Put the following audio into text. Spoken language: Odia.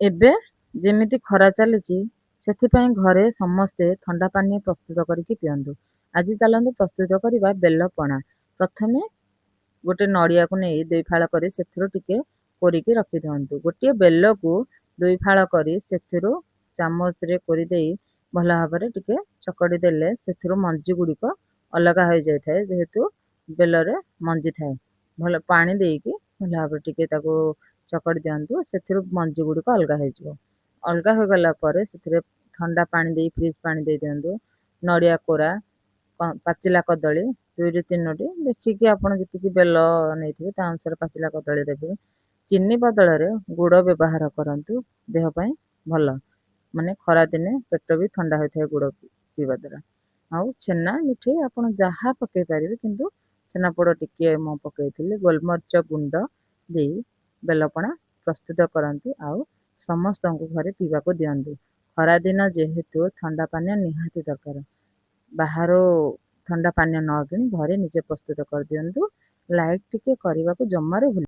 ଏବେ ଯେମିତି ଖରା ଚାଲିଛି, ସେଥିପାଇଁ ଘରେ ସମସ୍ତେ ଥଣ୍ଡା ପାନୀୟ ପ୍ରସ୍ତୁତ କରିକି ପିଅନ୍ତୁ। ଆଜି ଚାଲନ୍ତୁ ପ୍ରସ୍ତୁତ କରିବା ବେଲ ପଣା। ପ୍ରଥମେ ଗୋଟେ ନଡ଼ିଆକୁ ନେଇ ଦୁଇ ଫାଳ କରି ସେଥିରୁ ଟିକେ କୋରିକି ରଖିଦିଅନ୍ତୁ। ଗୋଟିଏ ବେଲକୁ ଦୁଇ ଫାଳ କରି ସେଥିରୁ ଚାମଚରେ କୋରି ଦେଇ ଭଲ ଭାବରେ ଟିକେ ଚକଡ଼ି ଦେଲେ ସେଥିରୁ ମଞ୍ଜି ଗୁଡ଼ିକ ଅଲଗା ହୋଇଯାଇଥାଏ। ଯେହେତୁ ବେଲରେ ମଞ୍ଜି ଥାଏ, ଭଲ ପାଣି ଦେଇକି ଭଲ ଭାବରେ ଟିକେ ତାକୁ ଚକଡ଼ି ଦିଅନ୍ତୁ, ସେଥିରୁ ମଞ୍ଜି ଗୁଡ଼ିକ ଅଲଗା ହେଇଯିବ। ଅଲଗା ହୋଇଗଲା ପରେ ସେଥିରେ ଥଣ୍ଡା ପାଣି ଦେଇ, ଫ୍ରିଜ୍ ପାଣି ଦେଇ ଦିଅନ୍ତୁ। ନଡ଼ିଆ କୋରା, ପାଚିଲା କଦଳୀ 2ରୁ 3ଟି, ଦେଖିକି ଆପଣ ଯେତିକି ବେଲ ନେଇଥିବେ ତା ଅନୁସାରେ ପାଚିଲା କଦଳୀ ଦେବେ। ଚିନି ବଦଳରେ ଗୁଡ଼ ବ୍ୟବହାର କରନ୍ତୁ, ଦେହ ପାଇଁ ଭଲ। ମାନେ ଖରାଦିନେ ପେଟ ବି ଥଣ୍ଡା ହୋଇଥାଏ ଗୁଡ଼ ପିଇବା ଦ୍ୱାରା। ଆଉ ଛେନା, ମିଠେଇ ଆପଣ ଯାହା ପକାଇ ପାରିବେ, କିନ୍ତୁ ଛେନାପୋଡ଼ ଟିକିଏ ମୁଁ ପକାଇଥିଲି। ଗୋଲମରିଚ ଗୁଣ୍ଡ ଦେଇ ବେଲପଣା ପ୍ରସ୍ତୁତ କରନ୍ତୁ ଆଉ ସମସ୍ତଙ୍କୁ ଘରେ ପିଇବାକୁ ଦିଅନ୍ତୁ। ଖରାଦିନ ଯେହେତୁ ଥଣ୍ଡା ପାନୀୟ ନିହାତି ଦରକାର। ବାହାରୁ ଥଣ୍ଡା ପାନୀୟ ନ କିଣି ଘରେ ନିଜେ ପ୍ରସ୍ତୁତ କରିଦିଅନ୍ତୁ। ଲାଇକ୍ ଟିକେ କରିବାକୁ ଜମାରୁ ଭୁଲ